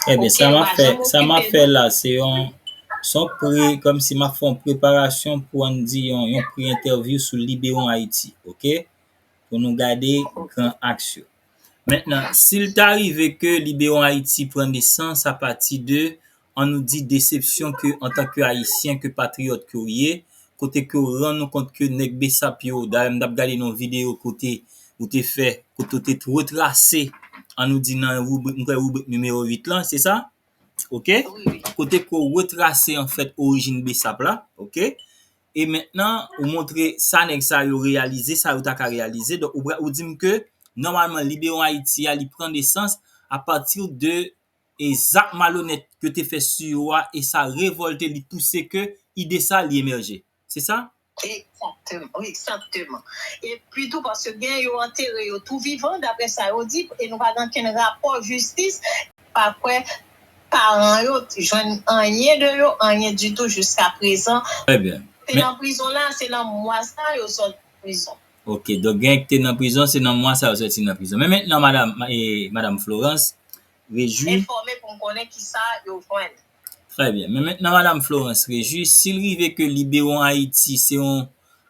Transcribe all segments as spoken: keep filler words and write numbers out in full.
Ebyen, sa m ap fè, sa m ap fè la, se yon, se yon pre, kòmsi m ap fè yon preparasyon pou, ann di, yon, yon pre-entèvyou sou Libérons Haïti, oke? Pou nou gade gran aks yo. Mentnan, si l ta rive ke Libérons Haïti pran nesans apati de, ann nou di, desepsyon ke, antanke Ayisyen, ke patriyòt ke w ye, kote ke w rann ou kont ke nèg Besap yo, dayè m t ap gade nan yon videyo kote ou te fè, kote ou te retrase, ann nou di nan ribrik, m kwè ribrik nimewo uit lan, se sa? Oke? Kote ke w retrase, anfèt, orijin Besap la, oke? E mentnan, ou montre sa nèg sa yo reyalize, sa yo ta ka reyalize. Donk, ou, ou di m ke, nòmalman, Libérons Haïti a, li pran nesans apati de e zak malonèt ke te fè sou yo a, e sa revòlte li, pouse ke ide sa li emèje. Se sa? Egzakteman, wi, egzakteman. Epi tou, paske gen yo antere yo tou vivan, daprè sa yo di, e nou pa gen okenn rapò jistis, pa kwè paran yo jwenn anyen de yo, anyen ditou jiska prezan. Trè byen. Te nan prizon la, se nan mwa sa yo sot prizon. Oke, donk gen ki te nan prizon, se nan mwa sa yo soti nan prizon. Men mentnan, madam, e, madam Florence, Rejwi. Enfòme pou m konnen kisa yo jwenn. Trè byen. Men mentnan, madam Florence Rejwi, si l rive ke Libérons Haïti, se yon,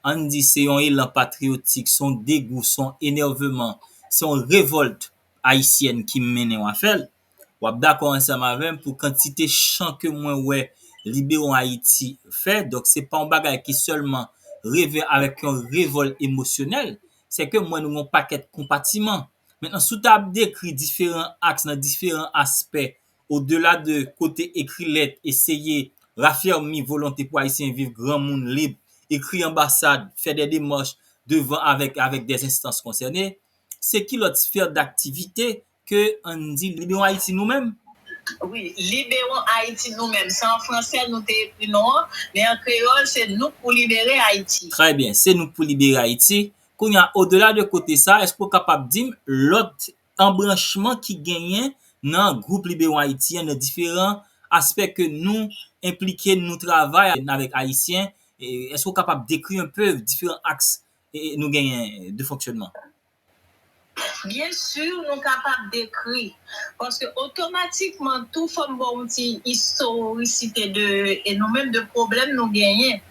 ann di, se yon elan patriyotik, se yon degou, se yon enèveman, se yon revòlt ayisyèn ki mennen w a fè l, w ap dakò ansanm avè m pou kantite chan ke mwen wè Libérons Haïti fè. Donk, se pa yon bagay ki sèlman rive avèk yon revòlt emosyonèl, se ke mwen nou gen yon pakèt konpatiman. Mentnan, si w ta ap dekri diferan aks nan diferan aspè, odela de kote ekri lèt, eseye rafèmi volonte pou Ayisyen viv granmoun lib, ekri anbasad, fè de demach devan avèk, avèk de enstans konsène, se ki lòt sfè daktivite ke, ann di, Libérons Haïti nou menm? Wi, Libérons Haïti nou menm. Se an fransè nou te ekri non an, men an kreyòl, se Nou pou libere Ayiti. Trè byen, se Nou pou libere Ayiti. Kounye a, odela de kote sa, èske w kapab di m lòt anbranchman ki genyen nan gwoup Libérons Haïti an, nan diferan aspè ke nou enplike, nou travay avèk Ayisyen? E, èske w kapab dekri enpe diferan aks, e, nou genyen de fonksyònman? Byen si, nou kapab dekri. Paske otomatikman, tou fò m ba w yon ti istorisite de, e nou menm, de pwoblèm nou genyen.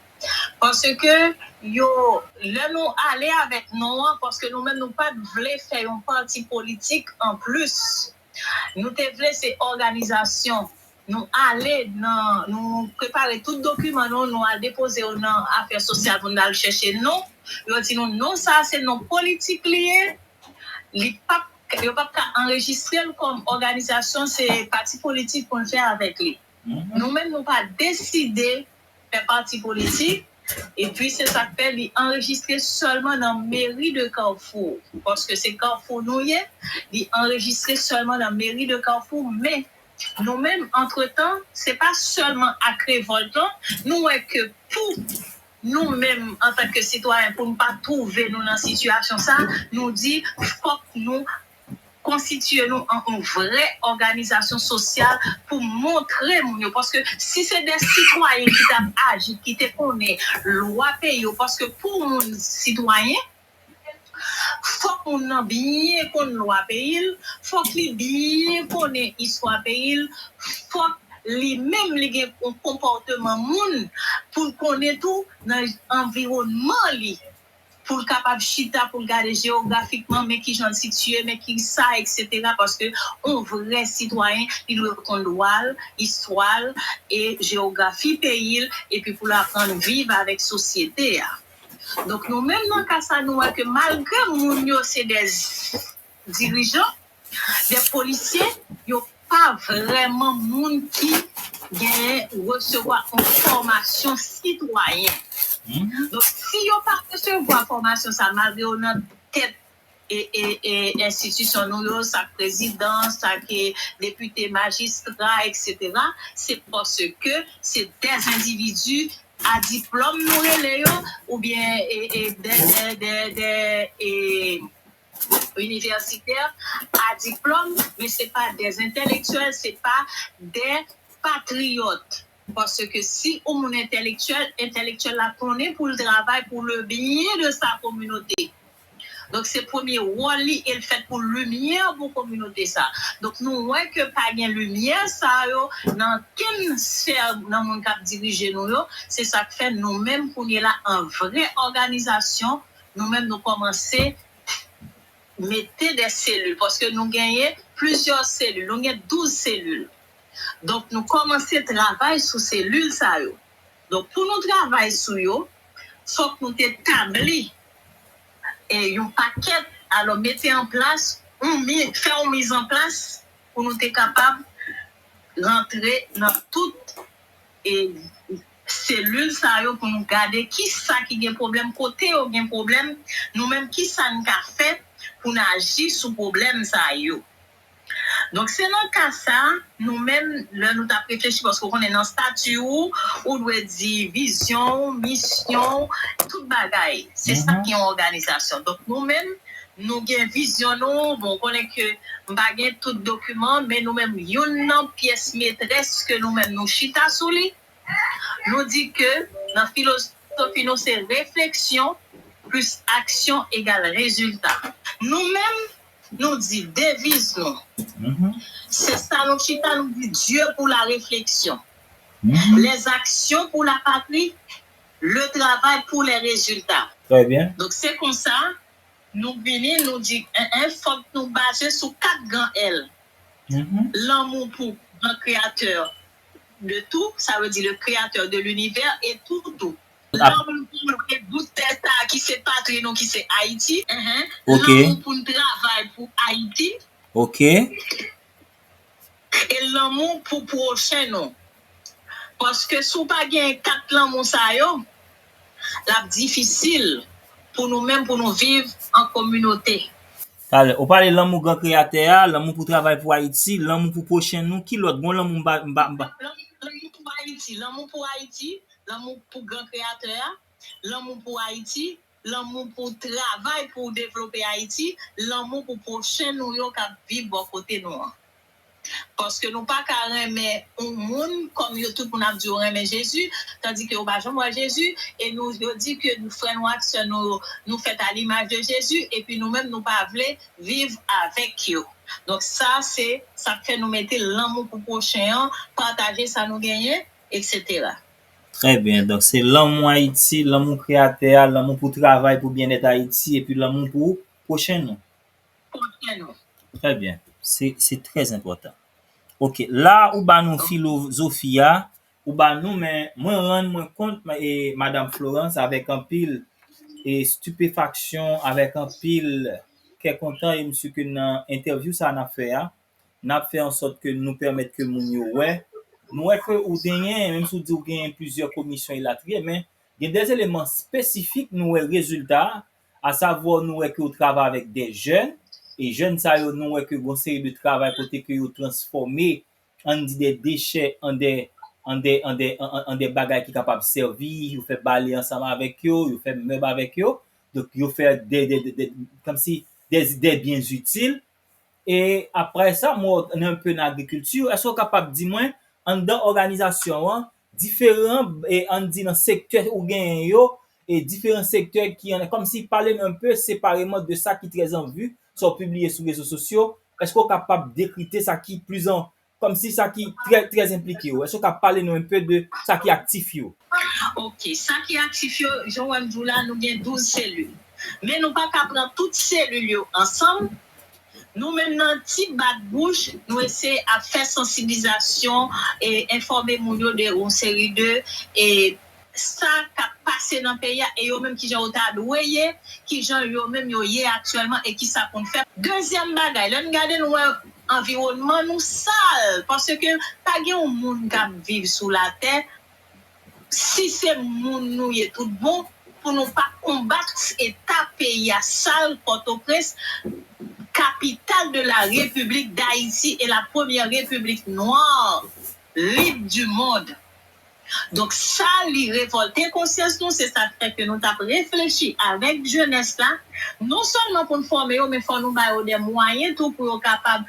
Paske yo, lè nou ale avèk non an, paske nou menm nou pa t vle fè yon pati politik anplis. Nou te vle se òganizasyon. Nou ale nan, nou prepare tout dokiman nou, nou al depoze yo nan afè sosyal pou n al chèche non. Yo di nou non sa a se non politik li ye. Li p ap, yo p ap ka anrejistre l kòm òganizasyon, se pati politik pou n fè avèk li. Nou menm nou pa deside fè pati politik, epi se sa k fè li anrejistre sèlman nan meri de Kafou, paske se Kafou nou ye, li anrejistre sèlman nan meri de Kafou, men nou menm, antretan, se pa sèlman ak revòlt lan, nou wè ke pou nou menm, antanke sitwayen, pou n pa twouve nou nan sitiyasyon sa, nou di fòk nou konstitiye nou an yon vrè òganizasyon sosyal pou montre moun yo. Paske si se de sitwayen ki t ap aji, ki te konnen lwa peyi yo, paske pou moun sitwayen, fòk moun nan byen konn lwa peyi l, fòk li byen konnen istwa peyi l, fòk li menm li gen yon konpòteman moun pou l konnen tou nan anviwònman li. Pou l kapab chita, pou l gade jewografikman, men kijan l sitiye, men kisa, etsetera. Paske yon vrè sitwayen, li dwe konn lwa l, istwa l, e jewografi peyi l, epi pou l aprann viv avèk sosyete a. Donk, nou menm nan ka sa, nou wè ke malgre moun yo se de dirijan, de polisye, yo pa vrèman moun ki genyen, resevwa yon fòmasyon sitwayen. Donk, si yo pa resevwa fòmasyon sa, malgre yo nan tèt e, e, e enstitisyon nou yo, sa k prezidan, sa k depite, majistra, etsetera, se paske se de endividi a diplòm nou rele yo, oubyen e, e, de, de, de, de, e, inivèsitè a diplòm, men se pa de entèlektyèl, se pa de patriyòt. Paske si yon moun entèlektyèl, entèlektyèl la konnen pou l travay pou le bien de sa communauté. Donk, se premye wòl li e l fèt pou limyè pou kominote sa. Donk, nou wè ke pa gen limyè sa yo nan kenn sfè nan moun k ap dirije nou yo. Se sa k fè nou menm kounye la an vrè òganizasyon, nou menm nou kòmanse mete de selil, paske nou genyen plizyè selil, nou gen douz selil. Donk, nou kòmanse travay sou selil sa yo. Donk, pou nou travay sou yo, fòk nou te tabli e yon pakèt, alò, mete an plas, yon mi, fè yon mizanplas pou nou te kapab rantre nan tout e selil sa yo pou nou gade ki sa ki gen pwoblèm, kote yo gen pwoblèm, nou menm ki sa n ka fè pou n aji sou pwoblèm sa yo. Donk, se nan ka sa, nou menm, lè nou t ap reflechi, paske w konnen nan stati ou, ou dwe di vizyon w, misyon w, tout bagay. Se sa ki yon òganizasyon. Donk, nou menm, nou gen vizyon nou. Bon, w konnen ke m pa gen tout dokiman, men nou menm, youn nan pyès metrès ke nou menm nou chita sou li, nou di ke nan filozofi nou, se refleksyon plis aksyon egal rezilta. Nou menm, nou di deviz nou, se sa nou chita, nou di Dieu pour la réflexion, les actions pour la patrie, le travail pour les résultats. Très bien. Donk, se konsa, nou vini, nou di, en, en, fòk nou baze sou kat gran L. Lanmou pou gran kreyatè de tout, sa vle di le créateur de l'univers et tout, tout. Lanmou pou bout tè sa ki se patri nou, ki se Ayiti. Lanmou pou n travay pou Ayiti. Ok. E lanmou pou pwochen nou. Paske si w pa gen kat lanmou sa yo, l ap difisil pou nou menm, pou nou viv an kominote. Talè, ou pale lanmou gran kreyatè a, lanmou pou travay pou Ayiti, lanmou pou pwochen nou, ki lòt? Gon lanmou m pa, m pa, m pa. Lanmou pou Ayiti, lanmou pou Ayiti, lanmou pou gran kreyatè a, lanmou pou Ayiti, lanmou pou travay pou devlope Ayiti, lanmou pou pwochen nou yo k ap viv bò kote nou an. Paske nou pa ka renmen yon moun kòm yo, tout moun ap di yo renmen Jezi, tandike yo pa janm wè Jezi, e nou, yo di ke frè nou ak sè nou yo, nou fèt a limaj de Jezi, epi nou menm nou pa vle viv avèk yo. Donk sa, se sa k fè nou mete lanmou pou pwochen an, pataje sa nou genyen, et cetera. Très bien. Donk, se lanmou Ayiti, lanmou kreyatè a, lanmou pou travay, pou byennèt Ayiti, epi lanmou pou pwochen nou. Pwochen nou. Très bien. Se, se trè enpòtan. Ok, la ou ba nou filozofi a, ou ba nou, men mwen rann mwen kont, e, Madanm Florence, avèk anpil e stipefaksyon, avèk anpil kè kontan, e m si ke nan entèvyou sa a n ap fè a, n ap fè an sòt ke nou pèmèt ke moun yo wè. Nou wè ke ou genyen, menm si w di w genyen plizyè komisyon elatriye, men gen de eleman espesifik nou wè rezilta a, asavwa nou wè ke w travay avèk de jèn, e jèn sa yo nou wè ke gon seri de travay kote ke yo transfòme, ann di de dechè an de, an de, an de, an, an, an de bagay ki kapab sèvi, yo fè bale ansanm avèk yo, yo fè mèb avèk yo, donk yo fè de, de, de, de, kòmsi de, de byen itil. E apre sa, mwen nan enpe nan agrikilti, èske w kapab di mwen, anndan òganizasyon an, diferan, e, ann di nan sektè ou genyen yo, e diferan sektè ki an, kòmsi pale n enpe separeman de sa ki trè an vi, sa w pibliye sou rezo sosyo, èske w kapab dekrite sa ki plis an, kòmsi sa ki trè, trè enplike yo? Èske w ka pale nou enpe de sa ki aktif yo? Ok, sa ki aktif yo, jan w wè m di w la, nou gen douz selil. Men nou pa ka pran tout selil yo ansanm. Nou menm nan ti bat bouch, nou eseye ap fè sansibilizasyon e enfòme moun yo de yon seri de e sa k ap pase nan peyi a e yo menm kijan yo ta dwe ye, kijan yo menm yo ye aktyèlman e kisa pou n fè. Dezyèm bagay, lè n gade nou wè anviwònman nou sal, paske pa gen yon moun k ap viv sou latè, si se moun nou ye tout bon, pou nou pa konbat eta peyi a sal Pòtoprens, capitale de la République d'Haïti et la première république noire libre du monde. Donk sa li revòlte konsyans nou, se sa k fè ke nou t ap reflechi avèk jenès la, non sèlman pou n fòme yo, men fò nou ba yo de mwayen tou pou yo kapab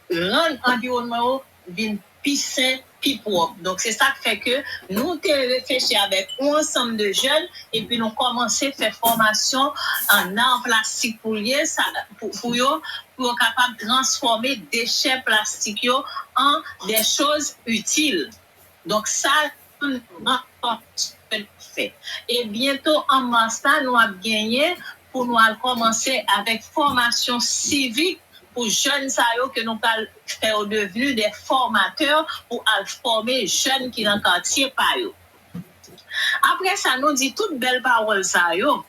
rann anviwònman yo vin pi sen, pi pwòp. Donk, se sa k fè ke nou te reflechi avèk yon ansanm de jèn, epi nou kòmanse fè fòmasyon an ar plastik pou l ye, sa, pou, pou yo, pou yo kapab transfòme dechè plastik yo an de choz itil. Donk, sa, se yon gran fòmasyon ke n ap fè. E byento, an mas la, nou ap genyen pou nou al kòmanse avèk fòmasyon sivik pou jèn sa yo ke nou pral fè yo devni de fòmatè pou al fòme jèn ki nan katye pa yo. Apre sa, nou di tout bèl pawòl sa yo.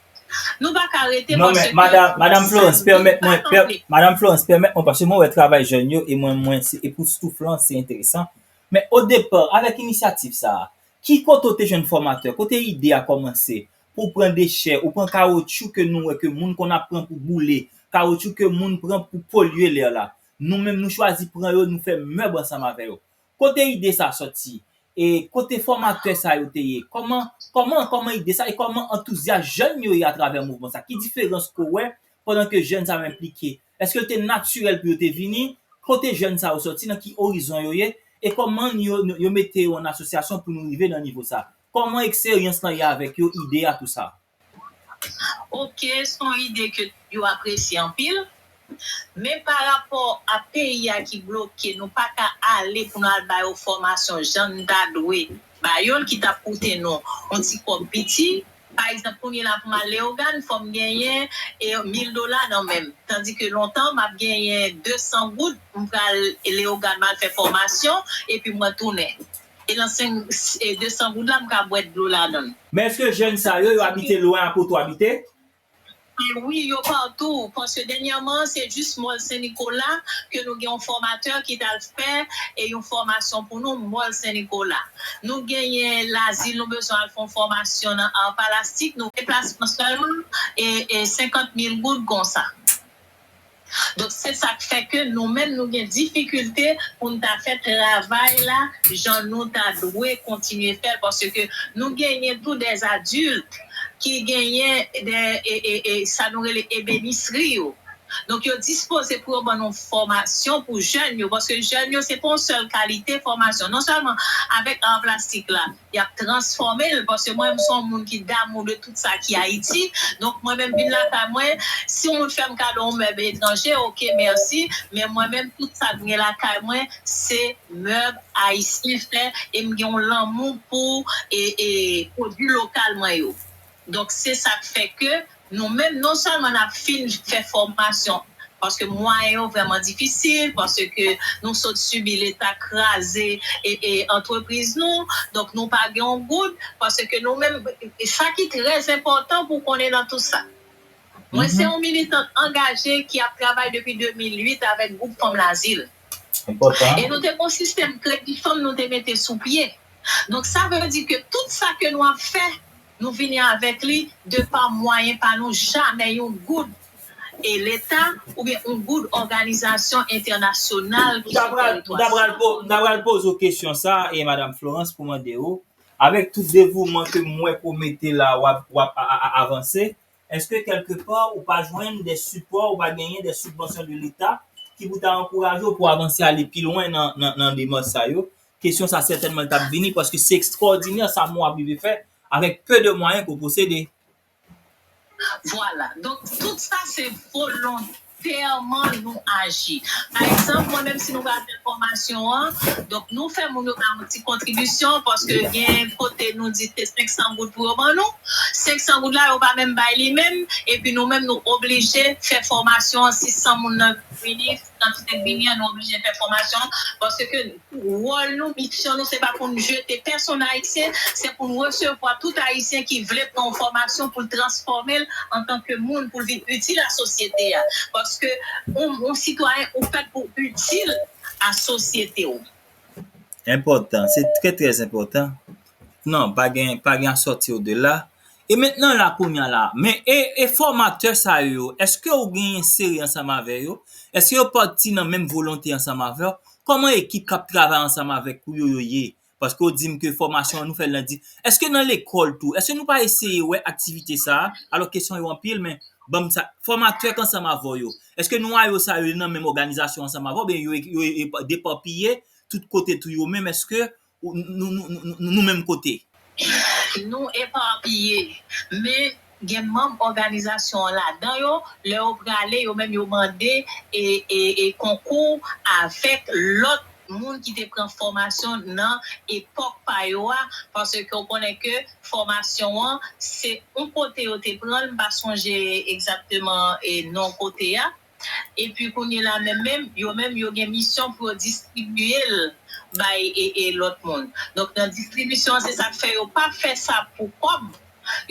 Nou pa ka rete. Non, men, paske Madam, Madam Florence, pèmèt mwen, pè- Madam Florence, pèmèt mwen, paske mwen wè travay jèn yo, e mwen, mwen, se epoustouflan, se enteresan. Men, o depa, avèk inisyativ sa a, ki kote w te jwenn fòmatè? Kote ide a kòmanse? Pou pran dechè, ou pran kawotchou ke nou wè ke moun konn ap pran pou boule, kawotchou ke moun pran pou polye lè la. Nou menm, nou chwazi pran yo, nou fè mèb ansanm avè yo. Kote ide sa sòti? E kote fòmatè sa yo te ye? Kòman, kòman, kòman ide sa e kòman antouzyas jèn yo ye atravè mouvman sa? Ki diferans ke w wè pandan ke jèn sa yo enplike? Èske l te natirèl pou yo te vini? Kote jèn sa yo sòti? Nan ki orizon yo ye? E kòman yo, yo mete yo an asosyasyon pou nou rive nan nivo sa? Kòman eksperyans lan ye avèk yo, ide a, tou sa? Ok, se yon ide ke yo apresye anpil. Men pa rapò a peyi a ki bloke, nou pa ka ale pou nou al ba yo fòmasyon jan n ta dwe ba yo l, ki t ap koute nou yon ti kòb piti. Pa egzanp, kounye la pou m al Leyogàn, fò m genyen e mil dola nan men m. Tandike lontan, m ap genyen de san goud, m pral Leyogàn, m al fè fòmasyon, epi mwen tounen. E nan senk, e de san goud la, m ka bwè dlo ladan l. Men èske jèn sa yo, yo abite lwen ak kote w abite? E wi, yo patou, paske dènyèman, se jis Mòl Sen Nikola ke nou gen yon fòmatè ki t al fè e yon fòmasyon pou nou, Mòl Sen Nikola. Nou genyen Lazil, nou bezwen al fè yon fòmasyon nan ar palastik, nou deplasman sèlman e, e senkant mil goud konsa. Donk, se sa k fè ke nou menm, nou gen difikilte pou n ta fè travay la jan nou ta dwe kontinye fè l, paske nou genyen tou dè adilt ki genyen dè, e, e, e, sa nou rele ebenisri yo. Donk, yo dispoze pou yo ban nou fòmasyon pou jèn yo, paske jèn yo, se pa yon sèl kalite fòmasyon. Non sèlman avèk ar plastik la, y ap transfòme l, paske mwen menm se yon moun ki damou de tout sa ki Ayiti. Donk, mwen menm vin lakay mwen, si yon moun fè m kado yon mèb etranje, ok, mèsi, men mwen menm tout sa k gen lakay mwen, se mèb ayisyen fè, e m gen yon lanmou pou, e, e, pwodui lokal mwen yo. Donk, se sa k fè ke nou menm, non sèlman n ap fin fè fòmasyon, paske mwayen yo vrèman difisil, paske nou sot sibi Leta kraze e, e antrepriz nou, donk nou pa gen yon goud, paske nou menm, e sa ki trè enpòtan pou konnen nan tout sa. Mwen se yon militant angaje ki ap travay depi de mil uit avèk gwoup Fanm Lazil. Enpòtan. E nou te gen yon sistèm kredi fanm nou te mete sou pye. Donk, sa vle di ke tout sa ke nou ap fè, nou vini avèk li de pa mwayen pa nou, jamè yon goud e Leta oubyen yon goud òganizasyon entènasyonal ki sou teritwa. M ta pral po-, m ta pral poze w kesyon sa, e Madam Florence, pou mande w, avèk tout devouman ke m wè ke w mete la, w ap, w ap a, a, a, avanse, èske kèlkepa ou pa jwenn de sipò, ou pa genyen de sibvansyon de Leta ki pou ta ankouraje w pou avanse ale pi lwen nan, nan, nan demach sa yo? Kesyon sa sètènman l t ap vini, paske se ekstwòdinè sa moun ap rive fè avèk pe de mwayen ke w posede. Vwala. Donk, tout sa se volontèman nou aji. Pa egzanp, mwen menm, si nou pral fè fòmasyon an, donk, nou fè moun yo bay yon ti kontribisyon, paske gen kote nou di se senk san goud pou yo ban nou. Senk san goud la, yo pa menm bay li menm, epi nou menm, nou oblije fè fòmasyon an, sis san moun nan vini, kantite k vini an, nou oblije fè fòmasyon an, paske wòl nou, misyon nou, se pa pou n jete pèsonn ayisyen, se pou n resevwa tout ayisyen ki vle pran yon fòmasyon pou l transfòme l antanke moun, pou l vin itil a sosyete a. Paske yon, yon sitwayen, ou fèt pou itil a sosyete w. Enpòtan, se trè, trè enpòtan. Non, pa gen, pa gen a sòti odela. E mentnan la, kounye a la, men e, e fòmatè sa yo, èske w genyen sere ansanm avè yo? Èske yo pati nan menm volonte ansanm avè w? Kòman ekip k ap travay ansanm avèk ou yo, yo ye? Paske w di m ke fòmasyon an nou fè l nan di, èske nan lekòl tou? Èske nou pa eseye wè aktivite sa a? Alò, kesyon yo anpil, men ban m sa. Fòmatè k ansanm avè w yo, èske nwa yo sa yo nan menm òganizasyon ansanm avè w, oubyen yo, yo, yo depapiye? tout kote tou yo menm, èske nou, nou, nou, nou, nou menm kote? Nou epapiye, men gen manm òganizasyon an ladan yo, lè yo prale, yo menm yo mande e, e, e konkou avèk lòt moun ki te pran fòmasyon nan epòk pa yo a, paske w konnen ke fòmasyon an, se yon kote yo te pran l, m pa sonje egzakteman e non kote a. Epi kounye la menm, menm, yo menm, yo gen misyon pou yo distribye l bay e, e lòt moun. Donk, nan distribisyon an, se sa k fè yo pa fè sa pou kòb.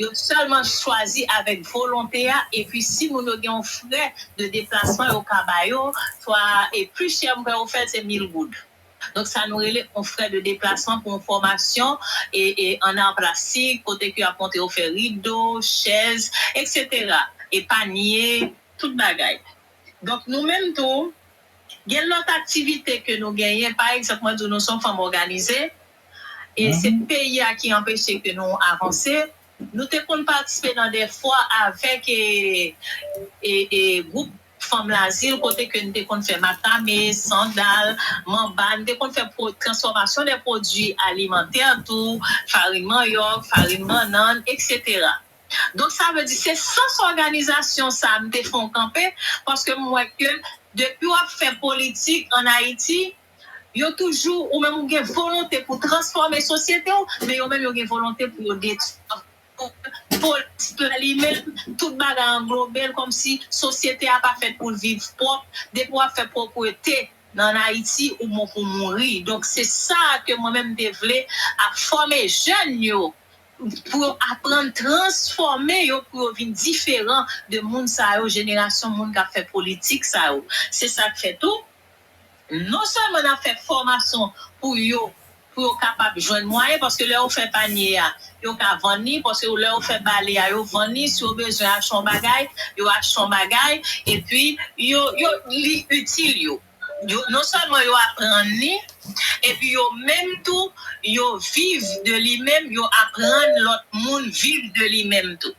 Yo sèlman chwazi avèk volonte a, epi si moun yo gen yon frè de deplasman, yo ka ba yo, swa e pli chè m kwè yo fè l, se mil goud. Donk, sa nou rele yon frè de deplasman pou yon fòmasyon e, e an ar plastik, kote ke y ap montre yo fè rido, chèz, etsetera. E panye, tout bagay. Donk, nou menm tou, gen lòt aktivite ke nou genyen. Pa egzanp, mwen di w, nou se yon fanm òganize. E se peyi a ki anpeche ke nou avanse. Nou te konn patisipe nan de fwa avèk e, e, e gwoup Fanm Lazil, kote ke n te konn fè makame, sandal, manba, n te konn fè pwo-, transfòmasyon de pwodui alimantè tou, farin manyòk, farin bannann, etsetera. Donk, sa vle di, se sans òganizasyon sa a m te fè yon kanpe, paske m wè ke depi w ap fè politik ann Ayiti, yo toujou, ou menm ou gen volonte pou transfòme sosyete w, men yo menm yo gen volonte pou yo detwi w. Politik la li menm, tout bagay anglobe l, kòmsi sosyete a pa fèt pou l viv pwòp. Depi w ap fè pwoprete nan Ayiti, ou bon pou mouri. Donk, se sa ke mwen menm m te vle ap fòme jèn yo, pou yo aprann transfòme yo, pou yo vin diferan de moun sa yo, jenerasyon moun k ap fè politik sa yo. Se sa k fè tou, non sèlman n ap fè fòmasyon pou yo, pou yo kapab jwenn mwayen, paske lè yo fè panye a, yo ka vann li, paske lè yo fè bale a, yo vann li, si yo bezwen achte yon bagay, yo achte yon bagay, epi yo, yo, li itil yo. Yo, non sèlman yo aprann li, epi yo menm tou, yo viv de li menm, yo aprann lòt moun viv de li menm tou.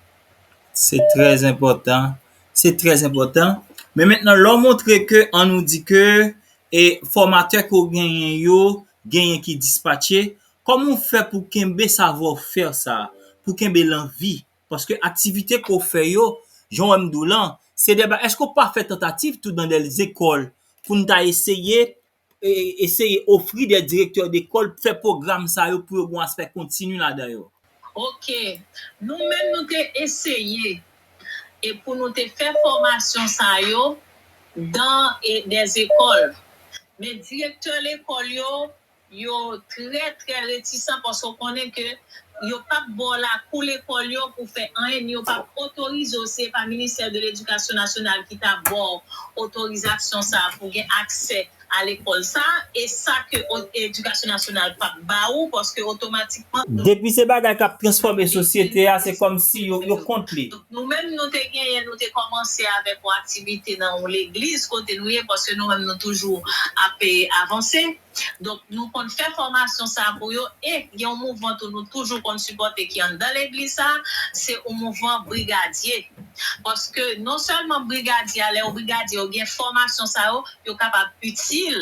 Se trè enpòtan. Se trè enpòtan. Men mentnan, lè w montre ke, an nou di ke, e fòmatè ke w genyen yo, genyen ki dispatche, kòman w fè pou kenbe savwafè sa, pou kenbe l an vi? Paske aktivite ke w fè yo, jan w wè m di w lan, se de ba-, èske w pa fè tantativ tou nan de zekòl pou n ta eseye, e, eseye ofri de direktè dekòl, fè pwogram sa yo pou yo gen yon aspè kontini ladan yo? Ok. Nou menm, nou te eseye e pou nou te fè fòmasyon sa yo dan e de zekòl. Men direktè lekòl yo, yo trè, trè retisan paske w konnen ke yo p ap ba w lakou lekòl yo pou fè anyen, ni yo p ap otorize w, si se pa Ministè de Ledikasyon Nasyonal ki ta ba w otorizasyon sa a pou w gen aksè a lekòl sa a, e sa ke o-, Edikasyon Nasyonal p ap ba ou, paske otomatikman. Depi se bagay k ap transfòme sosyete a, se kòmsi yo, yo kont li. Nou menm, nou te genyen, nou te kòmanse avèk yon aktivite nan yon legliz kote nou ye, paske nou menm, nou toujou ap, e, avanse. Donk, nou konn fè fòmasyon sa a pou yo, e gen yon mouvman tou nou toujou konn sipòte ki anndan legliz sa a, se yon mouvman brigadye. Paske non sèlman brigadye a, lè yo brigadye, yo gen fòmasyon sa yo, yo kapab itil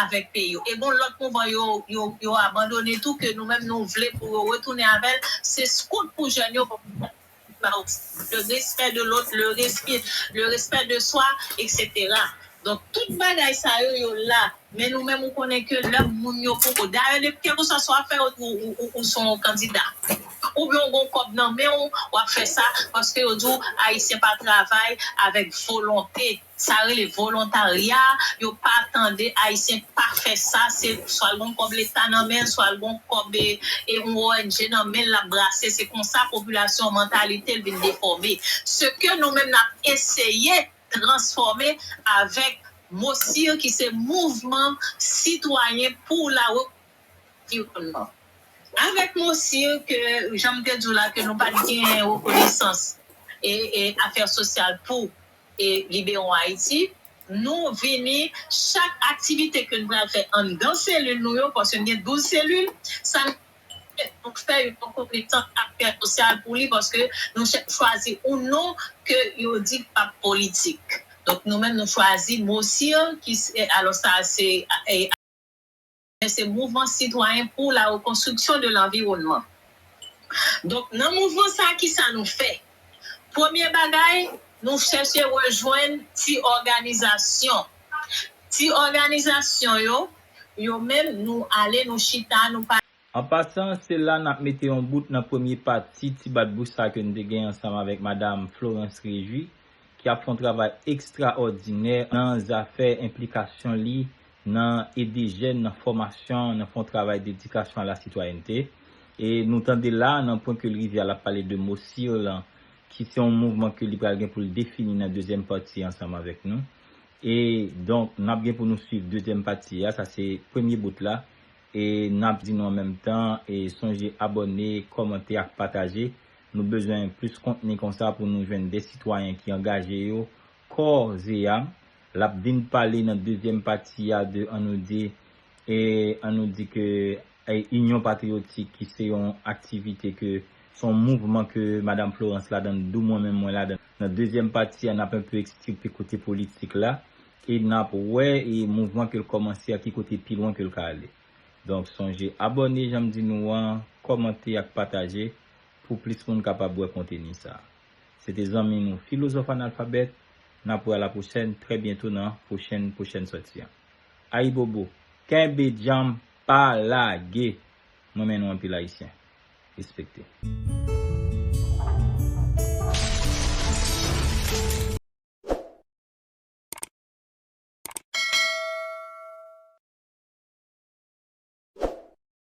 avèk peyi yo. E gon lòt mouvman yo, yo, yo abandone tou, ke nou menm nou vle pou yo retounen avè l, se scout pou jèn yo, le respect de l'autre, le respect, le respect de soi, etsetera. Donk, tout bagay sa yo, yo la. Men nou menm, ou konnen ke lè moun yo poko. Dayè, depi kèlkeswa sa w ap fè, ou, ou, ou, ou se yon kandida. Oubyen ou gon kòb nan men w, w ap fè sa, paske yo di w, Ayisyen pa travay avèk volonte. Sa rele volontarya, yo pa tande Ayisyen pa fè sa, se swa l gon kòb leta nan men l, swa l gon kòb, e, e yon O N G nan men l, l ap brase, se konsa popilasyon, mantalite l vin defòme. Se ke nou menm n ap eseye transfòme avèk MOCIR ki se Mouvman Sitwayen pou la Re-, Enviwònman. Avèk MOCIR ke, jan m te di w la, ke nou pa t gen rekonesans e, e afè sosyal pou e Libérons Haïti, nou vini chak aktivite ke n pral fè anndan selil nou yo, paske n gen douz selil, sa n nou fè yon rekonesans aktè sosyal pou li, paske nou chwazi yon non ke yo di k p ap politik. Donk, nou menm, nou chwazi MOCIR, ki se, alò sa, se, e, se mouvman sitwayen pou la rekonstriksyon de lanviwònman. Donk, nan mouvman sa, ki sa nou fè? Premye bagay, nou chèche rejwenn ti òganizasyon. Ti òganizasyon yo, yo menm, nou ale, nou chita, nou pa An pasan, se la n ap mete yon bout nan premye pati ti bat bouch sa ke n te gen ansanm avèk Madam Florence Réjouis, ki ap fè yon travay ekstraòdinè nan zafè enplikasyon li nan ede jèn nan fòmasyon, nan fè yon travay dedikasyon a la sitwayènte. E nou tande la, nan pwen ke l rive a, l ap pale de MOSIR lan, ki se yon mouvman ke li pral gen pou l defini nan dezyèm pati ansanm avèk nou. E donk, n ap gen pou nou swiv dezyèm pati a, sa se premye bout la. E n ap di nou an menm tan, e sonje abòne, kòmante ak pataje. Nou bezwen plis kontni konsa pou nou jwenn de sitwayen ki angaje yo kò e zam. L ap vin pale nan dezyèm pati a de, ann nou di, e ann nou di ke e, Inyon Patriyotik, ki se yon aktivite ke, se yon mouvman ke Madam Florence ladan, dou mwen menm mwen ladan. Nan dezyèm pati a, n ap enpe eksplike kote politik la, e n ap wè e mouvman ke l kòmanse a, ki kote pi lwen ke l ka ale. Donk, sonje abòne, jan m di nou an, kòmante ak pataje pou plis moun kapab wè konteni sa a. Se te zanmi nou, Filozòf Analfabèt. N ap wè a la pwochèn, trè byento nan pwochèn, pwochèn sòti an. Ayibobo, kenbe djanm, pa lage. M renmen nou anpil, Ayisyen. Respekte.